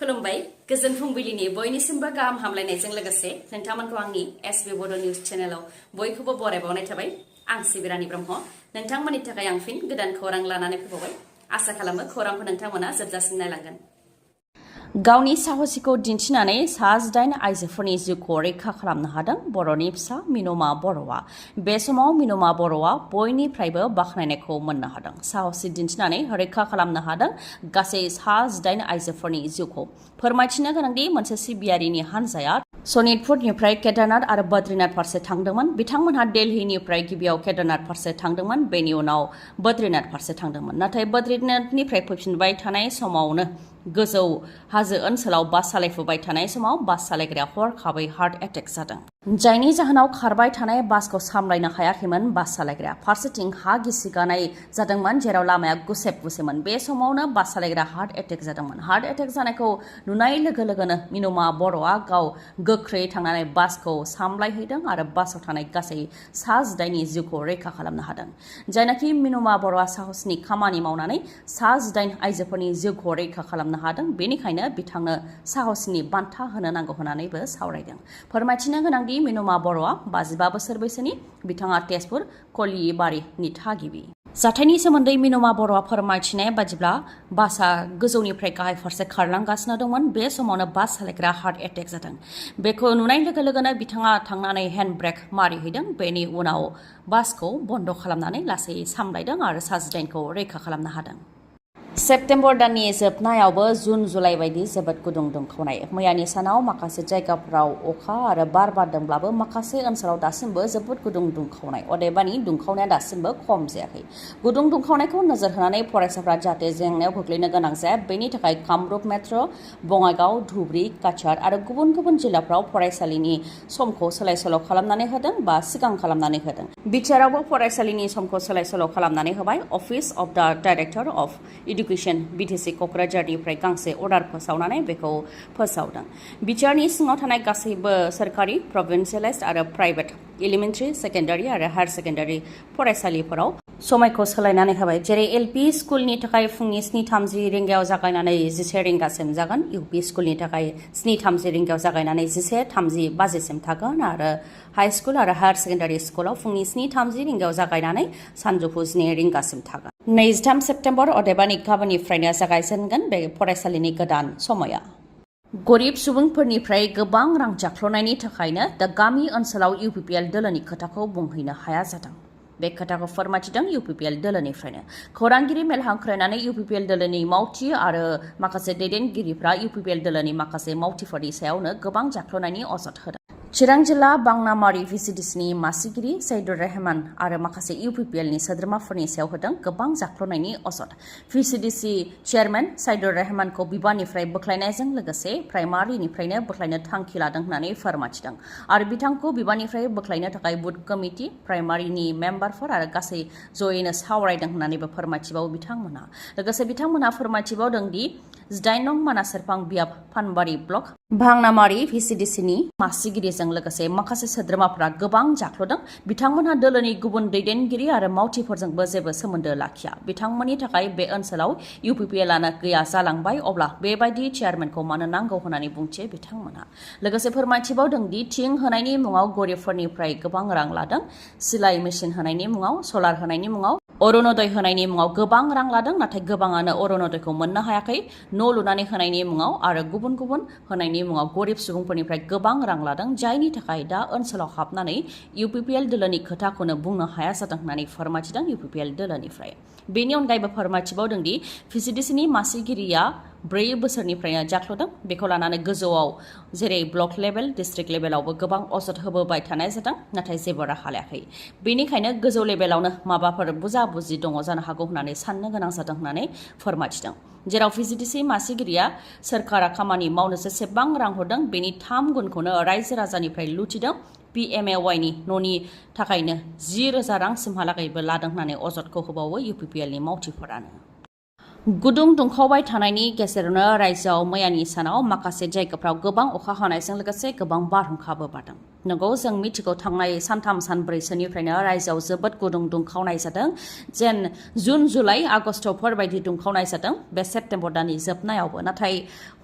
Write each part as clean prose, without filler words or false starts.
खुलुमबाय गोजोन फुंबिलिनि बयनिसिमबो गाहाम हामलायनायजों लोगोसे नोंथांमोनखौ आंनि एसबी बड निउज चेनेलाव बयखौबो बरायबावनाय थाबाय। आं सिबि रानी ब्रह्म नोंथांमोननि थाखाय आं फिन गोदान खौरां लानानै फैबावबाय। आसा खालामो खौरांखौ नोंथांमोना जोबजासिम नायलांगोन। गावनि साहसिखौ दिन्थिनानै सा 8 आइजोफोरनि जिउखौ रैखा खालामनो हादों बर'नि फिसा मिनुमा बर'आ। बे समाव मिनुमा बर'आ बयनिफ्रायबो बाख्नायनायखौ मोननो हादों। साहसि दिन्थिनानै रैखा खालामनो हादों गासै सा 8 आइजोफोरनि जिउखौ। फोरमायथिनो गोनांदि मोनसे सिबियारिनि हान्जाया सनितपुरनिफ्राय केदारनाथ आरो बद्रीनाथ फारसे थांदोंमोन। बिथांमोनहा दिल्लीनिफ्राय गिबियाव केदारनाथ फारसे थांदोंमोन, बेनि उनाव बद्रीनाथ फारसे थांदोंमोन। नाथाय बद्रीनाथनिफ्राय फैफिनबाय थानाय समावनो गोजौ हाजो ओनसोलाव बास सालायफुबाय थानाय समाव बास सालायग्राया हरखाबै हार्ट एटेक जादों, जायनि जाहोनाव खारबाय थानाय बासखौ सामलायनो हायाखैमोन बास सालायग्राया। फारसेथिं हा गिसिगानाय जादोंमोन, जेराव लामाया गुसेब गुसेबमोन। बे समावनो बास सालायग्रा हार्ट एटेक जादोंमोन। हार्ट एटेक जानायखौ नुनाय लोगो लोगोनो मिनुमा बर'आ गाव गोख्रै थांनानै बासखौ सामलायहैदों आरो बासाव थानाय गासै सा 8नि जिउखौ रैखा खालामनो हादों। जायनाखि मिनुमा बर'आ साहसनि खामानि मावनानै सा 8 आइजोफोरनि जिउखौ रैखा खालामनो हादों, बेनिखायनो बिथांनो साहसनि बान्था होनो नांगौ होननानैबो सावरायदों। फोरमायथिनो गोनांदि मिनुमा बर'आ 55 बोसोर बैसोनि, बिथाङा तेजपुर कलिबारिनि थागिबि। जाथायनि सोमोन्दै मिनुमा बर'आ फोरमायथिनाय बादिब्ला बासआ गोजौनिफ्राय गाहाय फारसे खारलांगासिनो दंमोन। बे समावनो बास सालायग्रा हार्ट एटेक जादों। बेखौ नुनाय लोगो लोगोनो बिथाङा थांनानै हेन्ड ब्रेक मारिहैदों। बेनि उनाव बासखौ बन्द खालामनानै लासै सामलायदों आरो सा 8खौ रैखा खालामनो हादों। सेप्तेम्बर दाननि जोबनायावबो जुन जुलाइ बायदि जोबोद गुदुं दुंखावनाय। मैयानि सानाव माखासे जायगाफोराव अखा आरो बार बारदोंब्लाबो माखासे ओनसोलाव दासिमबो जोबोद गुदुं दुंखावनाय। अदेबानि दुंखावनाया दासिमबो खम जायाखै। गुदुं दुंखावनायखौ नोजोर होनानै फरायसाफ्रा जाहाथे जेंनायाव गोग्लैनो गोनां जाया, बेनि थाखाय कामरुप मेट्र, बङाइगाव, धुबरी, काछार आरो गुबुन गुबुन जिल्लाफ्राव फरायसालिनि समखौ सोलाय सोल' खालामनानै होदों बा सिगां खालामनानै होदों। बिटिआरआवबो फरायसालिनि समखौ सोलाय सोल' खालामनानै होबाय। अफिस अफ द डाइरेक्टर अफ इडुकेसन बिटिसि क'क्राझारनिफ्राय गांसे अर्डार फोसावनानै बेखौ फोसावदों। बिटिआरनि सिङाव थानाय गासैबो सोरखारि, प्रभिन्सियेलाइज्ड आरो प्राइभेट एलिमेन्टारि, सेकेन्डारि आरो हायार सेकेन्डारि फरायसालिफोराव समायखौ सोलायनानै होबाय। जेरै एलपि स्कुलनि थाखाय फुंनि 7:30 रिंगायाव जागायनानै 11 रिंगासिम जागोन, इउपि स्कुलनि थाखाय 7:30 रिंगायाव जागायनानै 11:30 बाजिसिम थागोन आरो हाइ स्कुल आरो हायार सेकेन्डारि स्कुलाव फुंनि 7:30 रिंगायाव जागायनानै सानजौफु 2 रिंगासिम थागोन। 23 सेप्तेम्बर अदेबानि गाबोननिफ्रायनो जागायजेनगोन बे फरायसालिनि गोदान समया। गरिब सुबुंफोरनिफ्राय गोबां रां जाख्ल'नायनि थाखायनो दा गामि ओनसोलाव UPPL दोलोनि खोथाखौ बुंहैनो हाया जादों। बे खोथाखौ फोरमायथिदों UPPL दोलोनिफ्रायनो। खौरांगिरि मेल हांख्रायनानै UPPL दोलोनि मावथि आरो माखासे दैदेनगिरिफ्रा UPPL दोलोनि माखासे मावथिफोरनि सायावनो गोबां जाख्ल'नायनि अजद होदों। चिरां जिल्ला बांनामारि VCDCनि मासिगिरि सैदुर रहमान आरो माखासे UPPLनि सोद्रोमाफोरनि सायाव होदों गोबां जाख्ल'नायनि अजद। VCDC चेयारमेन सैदुर रहमानखौ बिबाननिफ्राय बोख्लायनायजों लोगोसे प्राइमारिनिफ्रायनो बोख्लायनो थांखि लादों होननानै फोरमायथिदों आरो बिथांखौ बिबाननिफ्राय बोख्लायनो थाखाय बुथ कमिटि, प्राइमारिनि मेम्बारफोर आरो गासै जयैनो सावरायदों होननानैबो फोरमायथिबावो बिथांमोनहा। लोगोसे बिथांमोनहा फोरमायथिबावदों दि 8 नं मानास सेरफां बियाब फानबारि ब्लक भांनामारि VCDCनि मासिगिरिजों लोगोसे माखासे सोद्रोमाफोरा गोबां जाख्ल'दों। बिथांमोनहा दोलोनि गुबुन दैदेनगिरि आरो मावथिफोरजोंबो जेबो सोमोन्दो लाखिया। बिथांमोननि थाखाय बे ओनसोलाव UPPLआनो गैया जालांबाय, अब्ला बेबायदि चेयारमेनखौ मानो नांगौ होननानै बुंथियो बिथांमोनहा। लोगोसे फोरमायथिबावदों दि थिं होनायनि मुङाव गरिबफोरनिफ्राय गोबां रां लादों, सिलाइ मेसिन होनायनि मुङाव, सलार होनायनि मुङाव, अरुणोदय होनायनि मुङाव गोबां रां लादों, नाथाय गोबाङानो अरुणोदयखौ मोननो हायाखै। न' लुनानै होनायनि मुङाव आरो गुबुन गुबुन होनायनि मुङाव गरिब सुबुंफोरनिफ्राय गोबां रां लादों, जायनि थाखाय दा ओनसोलाव हाबनानै UPPL दोलोनि खोथाखौनो बुंनो हाया जादों होननानै फोरमायथिदों UPPL दोलोनिफ्राय। बेनि अनगायैबो फोरमायथिबावदों दि VCDCनि मासिगिरिया 4 बोसोरनिफ्रायनो जाख्ल'दों। बेखौ लानानै गोजौआव जेरै ब्लक लेभेल, डिस्ट्रिक्ट लेभेलावबो गोबां अजद होबोबाय थानाय जादों, नाथाय जेबो राहा लायाखै। बेनिखायनो गोजौ लेभेलावनो माबाफोर बुजा बुजि दङ जानो हागौ होननानै साननो गोनां जादों होननानै फोरमायथिदों। जेराव VCDC मासिगिरिया सोरखारा खामानि मावनो जेसेबां रां हरदों बेनि 3 गुनखौनो रायजो राजानिफ्राय लुथिदों। PMAYनि न'नि थाखायनो 10,000 रांसिमहालागैबो लादों होननानै अजदखौ होबावो UPPLनि मावथिफोरानो। गुदुं दुंखावबाय थानायनि गेजेरावनो रायजोआव मैयानि सानाव माखासे जायगाफ्राव गोबां अखा हानायजों लोगोसे गोबां बारहुंखाबो बारदों। नंगौ, जों मिथिगौ थांनाय सानथाम सानब्रैसोनिफ्रायनो रायजोआव जोबोद गुदुं दुंखावनाय जादों। जेन जुन जुलाइ आगस्टफोर बायदि दुंखावनाय जादों बे सेप्तेम्बर दाननि जोबनायावबो। नाथाय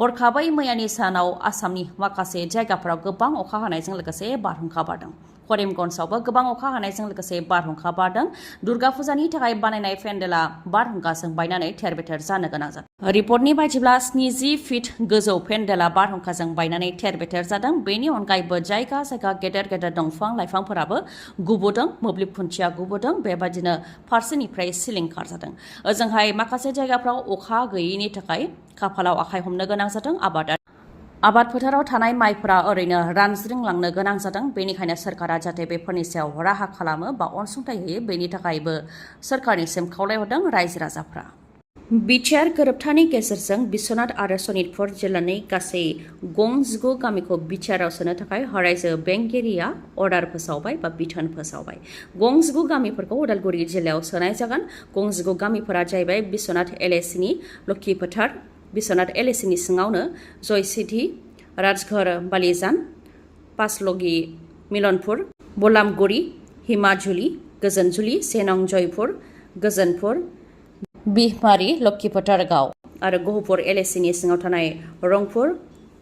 हरखाबै मैयानि सानाव आसामनि माखासे जायगाफोराव गोबां अखा हानायजों लोगोसे बारहुंखा बारदों। करिमगन्जआवबो गोबां अखा हानायजों लोगोसे बारहुंखा बारदों। दुर्गा फुजानि थाखाय बानायनाय पेन्डेला बारहुंखाजों बायनानै थेर-बेथेर जानो गोनां जादों। रिपर्टनि बायदिब्ला 70 फिट गोजौ पेन्डेला बारहुंखाजों बायनानै थेर-बेथेर जादों। बेनि अनगायैबो जायगा जायगा गेदेर गेदेर दंफां लाइफांफोराबो गुबुदों, मोब्लिब खुन्थिया गुबुदों। बेबायदिनो फारसेनिफ्राय सिलिंखार जादों। ओजोंहाय माखासे जायगाफ्राव अखा गैयैनि थाखाय खाफालाव आखाइ हमनो गोनां जादों। आबाद फोथाराव थानाय माइफोरा ओरैनो रानज्रिंलांनो गोनां जादों। बेनिखायनो सोरखारा जाहाथे बेफोरनि सायाव राहा खालामो बा अनसुंथाइ होयो, बेनि थाखायबो सोरखारनिसिम खावलायहरदों रायजो राजाफ्रा। BTech गोरोबथानि गेजेरजों बिश्वनाथ आरो सनितपुर जिल्लानि गासै 19 गामिखौ BTechआव सोनो थाखाय रायजो बेंगिरिया अर्डार फोसावबाय बा बिथोन फोसावबाय। 19 गामिफोरखौ उदालगुरि जिल्लायाव सोनाय जागोन। 19 गामिफोरा जाहैबाय बिश्वनाथ LACनि लखि फोथार, बिश्वनाथ LACनि सिङावनो जयसिधि, राजघर बालिजान, पासलगि मिलनपुर, बलामगुरि, हिमाजुलि, गोजोनजुलि, सेनं जयपुर, गोजोनपुर, बिहमारि, लखि फोथार गाव आरो गहपुर LACनि सिङाव थानाय रंपुर,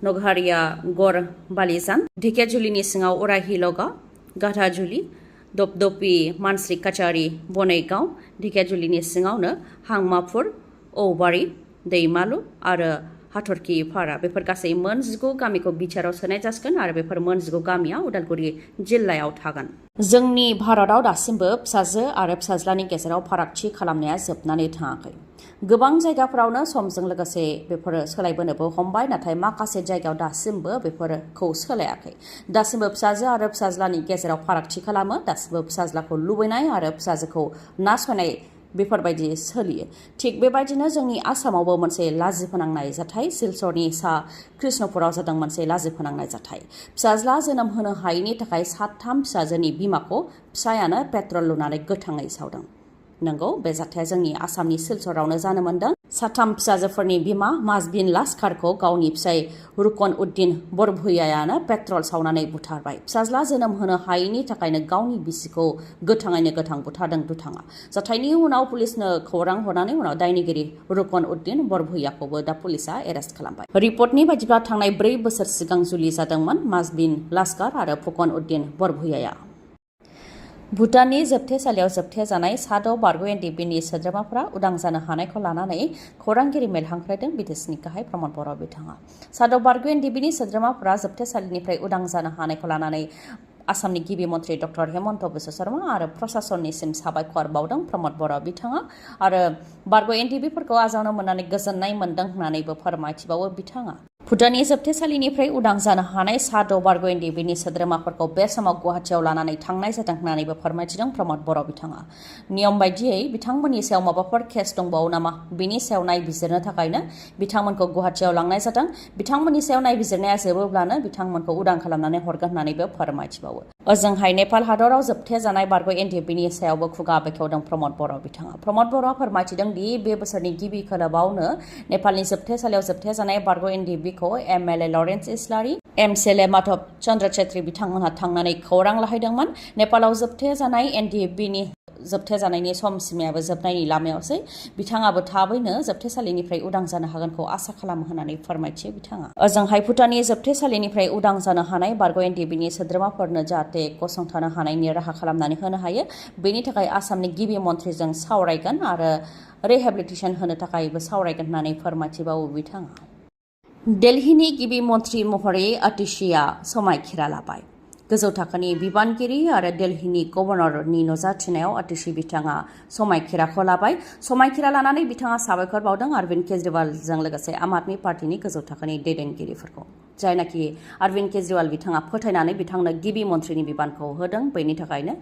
नगहारिया गर बालिजान, ढेकियाजुलिनि सिङाव उराहिलगा, गाधाजुलि, दपदपि मानस्रि काचारि बनेगाव, ढेकियाजुलिनि सिङावनो हांमापुर, औबारि, दैमालु आरो हाथरखि फारा। बेफोर गासै 19 गामिखौ BTechआव सोनाय जासिगोन आरो बेफोर 19 गामिया उदालगुरि जिल्लायाव थागोन। जोंनि भारतआव दासिमबो फिसाजो आरो फिसाज्लानि गेजेराव फारागथि खालामनाया जोबनानै थाङाखै। गोबां जायगाफोरावनो समजों लोगोसे बेफोरो सोलायबोनोबो हमबाय, नाथाय माखासे जायगायाव दासिमबो बेफोरखौ सोलायाखै। दासिमबो फिसाजो आरो फिसाज्लानि गेजेराव फारागथि खालामो। दासिमबो फिसाज्लाखौ लुबैनाय आरो फिसाजोखौ नासयनाय बेफोरबायदि सोलियो। थिग बेबायदिनो जोंनि आसामावबो मोनसे लाजिफोनांनाय जाथाय सिलचरनि सा कृष्णपुराव जादों मोनसे लाजिफोनांनाय जाथाय। फिसाज्ला जोनोम होनो हायैनि थाखाय 3 फिसाजोनि बिमाखौ फिसायानो पेट्रल लुनानै गोथाङै सावदों। नंगौ, बे जाथाया जोंनि आसामनि सिलचरावनो जानो मोन्दों। 3 फिसाजोफोरनि बिमा माजबिन लास्कारखौ गावनि फिसाय रुकन उद्दिन बरभुइयायानो पेट्रल सावनानै बुथारबाय। फिसाज्ला जोनोम होनो हायैनि थाखायनो गावनि बिसिखौ गोथाङैनो गोथां बुथारदों दुथाङा। जाथायनि उनाव पुलिसनो खौरां हरनानै उनाव दायनिगिरि रुकन उद्दिन बरभुइयाखौबो दा पुलिसा एरेस्ट खालामबाय। रिपर्टनि बायदिब्ला थांनाय 4 बोसोर सिगां जुलि जादोंमोन माजबिन लास्कार आरो फुकन उद्दिन बरभुइयाया। भुटाननि जोबथेसालियाव जोबथेजानाय साद' बारग' एनडिएफबिनि सोद्रोमाफोरा उदां जानो हानायखौ लानानै खौरांगिरि मेल हांख्रायदों बिटिसिनि गाहाय प्रमद बर' बिथाङा। साद' बारग' एनडिएफबिनि सोद्रोमाफोरा जोबथेसालिनिफ्राय उदां जानो हानायखौ लानानै आसामनि गिबि मन्त्रि डक्टर हेमन्त बिश्व शर्मा आरो प्रशासननिसिम साबायखर बावदों प्रमद बर' बिथाङा आरो बारग' एनडिएफबिफोरखौ आजावनो मोननानै गोजोननाय मोन्दों होननानैबो फोरमायथिबावो बिथाङा। भुटाननि जोबथेसालिनिफ्राय उदां जानो हानाय साद' बारग' एनडिएफबिनि सोद्रोमाफोरखौ बे समाव गुवाहाटियाव लानानै थांनाय जादों होननानैबो फोरमायथिदों प्रमद बर' बिथाङा। नियम बायदियै बिथांमोननि सायाव माबाफोर केस दंबावो नामा बेनि सायाव नायबिजिरनो थाखायनो बिथांमोनखौ गुवाहाटियाव लांनाय जादों। बिथांमोननि सायाव नायबिजिरनाया जोबोब्लानो बिथांमोनखौ उदां खालामनानै हरगोन होननानैबो फोरमायथिबावो। ओजोंहाय नेपाल हादराव जोबथेजानाय बारग' एनडिएफबिनि सायावबो खुगा बेखेवदों प्रमद बर' बिथाङा। प्रमद बर'आ फोरमायथिदों दि बे बोसोरनि गिबि खोलोबावनो नेपालनि जोबथेसालियाव जोबथेजानाय बारग' एनडिएफबिखौ MLA लरेन्स इस्लारि, MCLA माधव चन्द्र छेत्री बिथांमोनहा थांनानै खौरां लाहैदोंमोन। नेपालाव जोबथेजानाय एनडिएफबिनि जोबथेजानायनि समसिमायाबो जोबनायनि लामायावसै। बिथाङाबो थाबैनो जोबथेसालिनिफ्राय उदां जानो हागोनखौ आसा खालामो होननानै फोरमायथियो बिथाङा। ओजोंहाय भुटाननि जोबथेसालिनिफ्राय उदां जानो हानाय बारग' एनडिएफबिनि सोद्रोमाफोरनो जाहाथे गसंथानो हानायनि राहा खालामनानै होनो हायो, बेनि थाखाय आसामनि गिबि मन्थ्रिजों सावरायगोन आरो रिहेबिलिटेसन होनो थाखायबो सावरायगोन होननानै फोरमायथिबावो बिथाङा। दिल्लीनि गिबि मन्थ्रि महरै आतिशिया समायखिरा लाबाय। गोजौ थाखोनि बिबानगिरि आरो दिल्लीनि गभर्नरनि नुजाथिनायाव आतिशि बिथाङा समायखिराखौ लाबाय। समायखिरा लानानै बिथाङा साबायखर बावदों अरविन्द केजरीवालजों लोगोसे आम आदमी पार्टीनि गोजौ थाखोनि दैदेनगिरिफोरखौ, जायनाखि अरविन्द केजरीवाल बिथाङा फोथायनानै बिथांनो गिबि मन्थ्रिनि बिबानखौ होदों। बेनि थाखायनो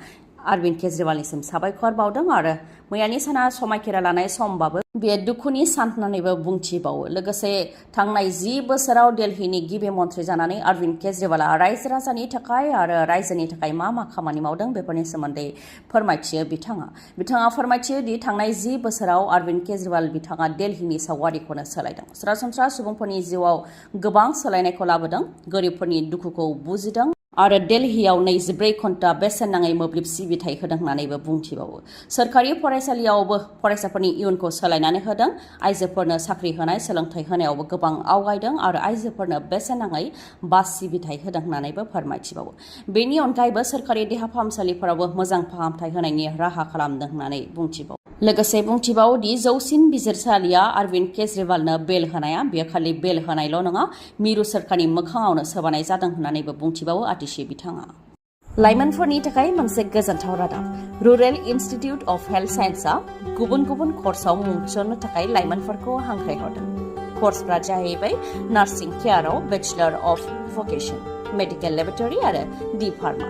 अरविंद केजरीवालनिसिम साबायखर बावदों आरो मैयानि साना समायखिरा लानाय समबाबो बे दुखुनि सान होननानैबो बुंथिबावो। लोगोसे थांनाय 10 बोसोराव दिल्लीनि गिबि मन्थ्रि जानानै अरविंद केजरीवाला रायजो राजानि थाखाय आरो रायजोनि थाखाय मा खामानि मावदों बेफोरनि सोमोन्दै फोरमायथियो बिथाङा फोरमायथियो दि थांनाय 10 बोसोराव अरविंद केजरीवाल बिथाङा दिल्लीनि सावगारिखौनो सोलायदों। सरासनस्रा सुबुंफोरनि जिउआव गोबां सोलायनायखौ लाबोदों, गोरिबफोरनि दुखुखौ बुजिदों आरो दिल्लीयाव 24 घन्टा बेसेन नाङै मोब्लिब सिबिथाय होदों होननानैबो बुंथिबावो। सोरखारि फरायसालियावबो फरायसाफोरनि इयुनखौ सोलायनानै होदों, आइजोफोरनो साख्रि होनाय सोलोंथाइ होनायावबो गोबां आवगायदों आरो आइजोफोरनो बेसेन नाङै बास सिबिथाय होदों होननानैबो फोरमायथिबावो। बेनि अनगायैबो सोरखारि देहा फाहामसालिफोरावबो मोजां फाहामथाय होनायनि राहा खालामदों होननानै बुंथिबावो। लोगोसे बुंथिबावो दि जौसिन बिजिरसालिया अरविंद केजरीवालनो बेल होनाया बेयो खालि बेल होनायल' नङा, मिरु सोरखारनि मोखाङावनो सोबानाय जादों होननानैबो बुंथिबावो आतिशि बिथाङा। लाइमोनफोरनि थाखाय मोनसे गोजोनथाव रादाब। रुरेल इनस्टिट्यूट अफ हेल्थ साइन्सआ गुबुन कर्सआव मुं थिसननो थाखाय लाइमोनफोरखौ हांख्रायहरदों। कर्सफोरा जाहैबाय नार्सिं केयाराव bachelor of vocation, medical laboratory आरो डी फार्मा।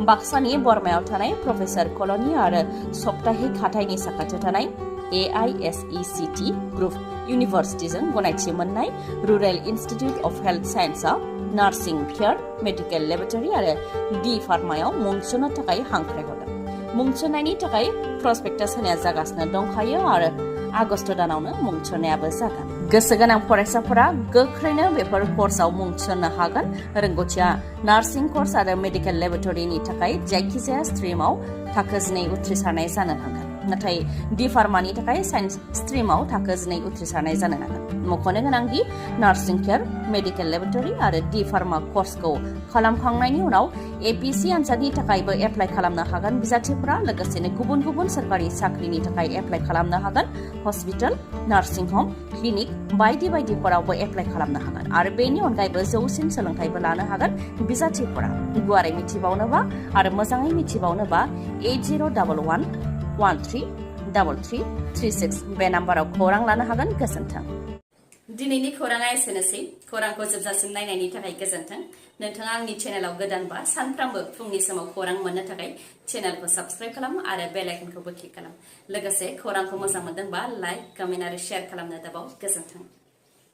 बाक्सानि बरमायाव थानाय प्रफेसर कल'नि आरो सप्ताहिक हाथाइनि साखाथियाव थानाय AISECT ग्रुप इउनिभार्सिटिजों गनायथि मोननाय रुरेल इनस्टिट्यूट अफ हेल्थ साइन्सआ नार्सिं केयार, मेडिकेल लेबरेटरी आरो डी फार्मायाव मुं थिसननो थाखाय हांख्रायहरदों। मुं थिसननायनि थाखाय प्रस्पेक्टास होनाया जागासिनो दंखायो आरो आगस्त दानावनो मुं थिसननायाबो जागोन। गोसो गोनां फरायसाफोरा गोख्रैनो बेफोर कर्सआव मुं थिसननो हागोन। रोंग'थिया नार्सिं कर्स आरो मेडिकेल लेबरेटरीनि थाखाय जायखिजाया स्ट्रिमाव थाखो 12 उथ्रिसारनाय जानो नांगोन, नाथाय डी फार्मानि थाखाय साइन्स स्ट्रिमाव थाखो 12 उथ्रिसारनाय जानो नांगोन। मख'नो गोनांदि नार्सिं केयार, मेडिकेल लेबरेटरी आरो डी फार्मा कर्सखौ खालामखांनायनि उनाव APC आनजादनि थाखायबो एप्लाइ खालामनो हागोन बिजाथिफोरा। लोगोसेनो गुबुन सोरखारि साख्रिनि थाखाय एप्लाइ खालामनो हागोन। हस्पिटाल, नार्सिं हम, क्लिनिक बायदिफोरावबो एप्लाइ खालामनो हागोन आरो बेनि अनगायैबो जौसिन सोलोंथाइबो लानो हागोन बिजाथिफोरा। गुवारै मिथिबावनोबा आरो मोजाङै मिथिबावनोबा 8011133336 बे नाम्बाराव खौरां लानो हागोन। गोजोन्थों। दिनैनि खौराङा एसेनोसै। खौरांखौ जोबजासिम नायनायनि थाखाय गोजोन्थों। नोंथाङा आंनि चेनेलाव गोदानबा सानफ्रामबो फुंनि समाव खौरां मोननो थाखाय चेनेलखौ साबस्क्राइब खालाम आरो बेल आइकनखौबो क्लिक खालाम। लोगोसे खौरांखौ मोजां मोनदोंबा लाइक, कमेन्ट आरो शेयार खालामनो दाबाव। गोजोन्थों।